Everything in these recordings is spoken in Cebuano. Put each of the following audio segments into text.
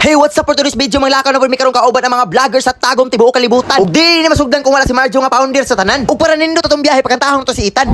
Hey, what's up for today's video, mga lakaw na po mi karon kauban ang mga vlogger sa tagom tibuok kalibutan. Ug di ni masugdan kung wala si Marjo nga founder sa tanan. Ug para nindot atong biyahe, pakantahon to si Ethan.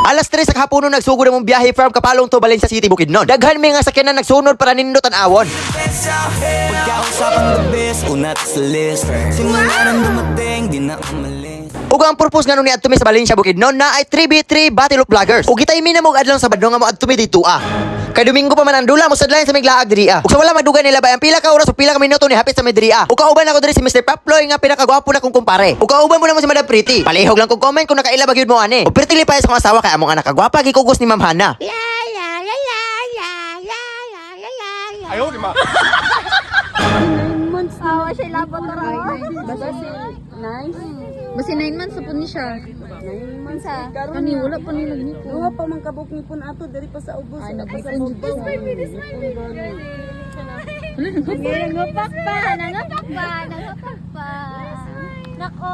Alas 3 sa kahaponon nagsugod ang mong biyahe from Kapalong to Valencia City, Bukidnon. Daghan may nga sakyanan nagsunod para nindot tan-awon. Pagkausapang the best, una sa list. Simula nang dumating, di na umalis. Ug ang purpose nga ni adto mi sa Valencia, Bukidnon na ay 3v3 Battle of Vloggers. Ug gitay mi na mo adlaw sa Sabado nga mo adto mi dito ah. Kay Domingo pa man ang dula mo sadlayan sa miglaag diri ah. Ug sa wala madugay nila ba ang pila ka oras o pila ka minuto ni hapit sa mi diri ah. Ug kauban ako diri si Mr. Paploy nga pinakagwapo na kong kumpare. Ug kauban mo namo si Madam Pretty. Palihog lang kog comment kung nakaila ba gyud mo ani. Ug pretty lipay sa akong asawa kay among anak kagwapa gikugos ni Ma'am Hana. Awa siya labot ra. Basta 9 months na po ni siya. 9 months sa. Kani wala pa ni nagnipon. Duha pa man kabuk ngipon ato diri pa sa ubos. Ay, Wala pa sa nagipon. bugtong. Nangupak pa, nangupak pa, nangupak pa. Nako.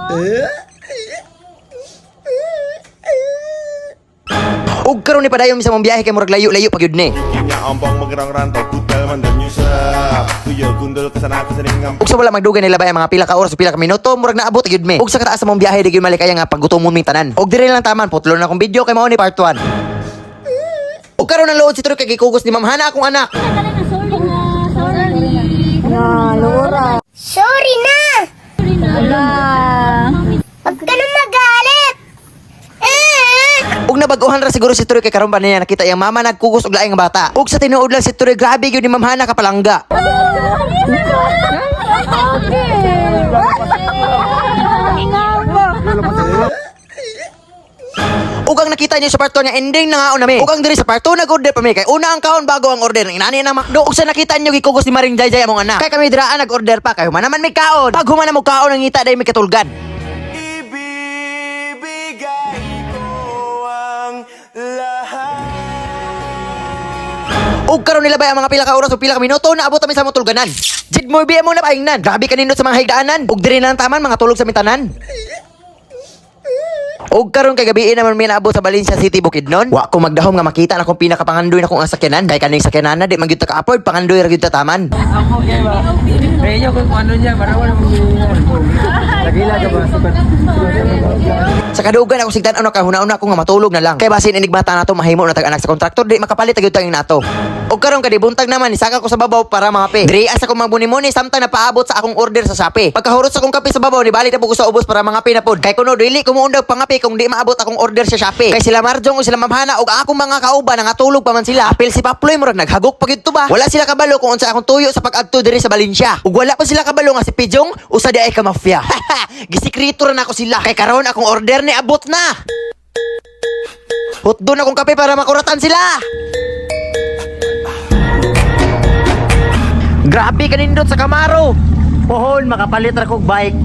Ug karon ni padayon mi sa mong biyahe kay murag layo-layo pa gyud ni. Nyaombong magrang-rantau kutel mandan nyusap Kuyo gundul kesana kesini ngam Ug sa wala magdugay nila ba ang mga pila ka oras o pila ka minuto, murag naabot gyud mi. Ug sa kataas sa mong biyahe di gyud malikaya nga paggutomon mi tanan. Ug diri lang taman putlo na akong video kay mao ni part 1. Ug karon ang load si Troy kay gikugos ni Ma'am Hana akong anak. Sorry na, sorry. Sorry na! Ala. Huwag ka na magalit! Eh! Ug nabag-ohan ra siguro si Troy kay karon pa niya nakita iyang mama nagkugos og laing nga bata. Ug sa tinuod lang si Troy grabe gyud ni Ma'am Hana kapalangga. Ug ang nakita niyo sa part 2 nga ending na nga mi. Ug ang diri sa part 2 nag-order pa mi kay una ang kaon bago ang order. Inani na McDo. Ug sa nakita niyo gikugos ni Maring Jayjay among anak. Kay kami diraan nag-order pa kay human naman may kaon. Pag human na mo kaon ang ngita dahil may katulgan. Ibibigay ko ang lahat. Ug karon nila ba ang mga pila ka oras o pila ka minuto naabot kami sa motulganan. Jid mo biya mo na paingnan. Grabe kanindot sa mga higdaanan. Ug diri na lang taman mga tulog sa mintanan. Ug karon kay gabi naman mi naabot sa Valencia City, Bukidnon. Wa ko magdahom nga makita na akong pinakapangandoy na akong ang sakyanan. Kay kaning sakyanan na di man gyud ta ka-afford, pangandoy ra gyud ta taman. Sa kadugan ako sigdan ano kay huna-una ko nga matulog na lang. Kay basin enigmata nato mahimo na tag anak sa kontraktor di makapalit gyud tang nato. Og karon kay buntag naman nisaka ko sa babaw para mga pe. Diri asa ko magbuni-muni samtang napaabot sa akong order sa Shopee. Pagkahurot sa akong kape sa babaw ni balik na po ko sa ubos para mga pe na pod. Kay kuno dili ko muundag pangape kung di maabot akong order sa Shopee. Kay sila Marjong o sila Mamhana og akong mga kauban nangatulog pa man sila. Apil si Paploy murag naghagok pa gyud to ba. Wala sila kabalo kung unsa akong tuyo sa pag-adto diri sa Valencia. Ug wala pa sila kabalo nga si Pijong usa di ay ka mafia. Gisikreto ra nako sila. Kay karon akong order ni abot na. Hotdon akong kape para makuratan sila. Grabe kanindot sa Camaro. Pohon makapalit ra kog bike.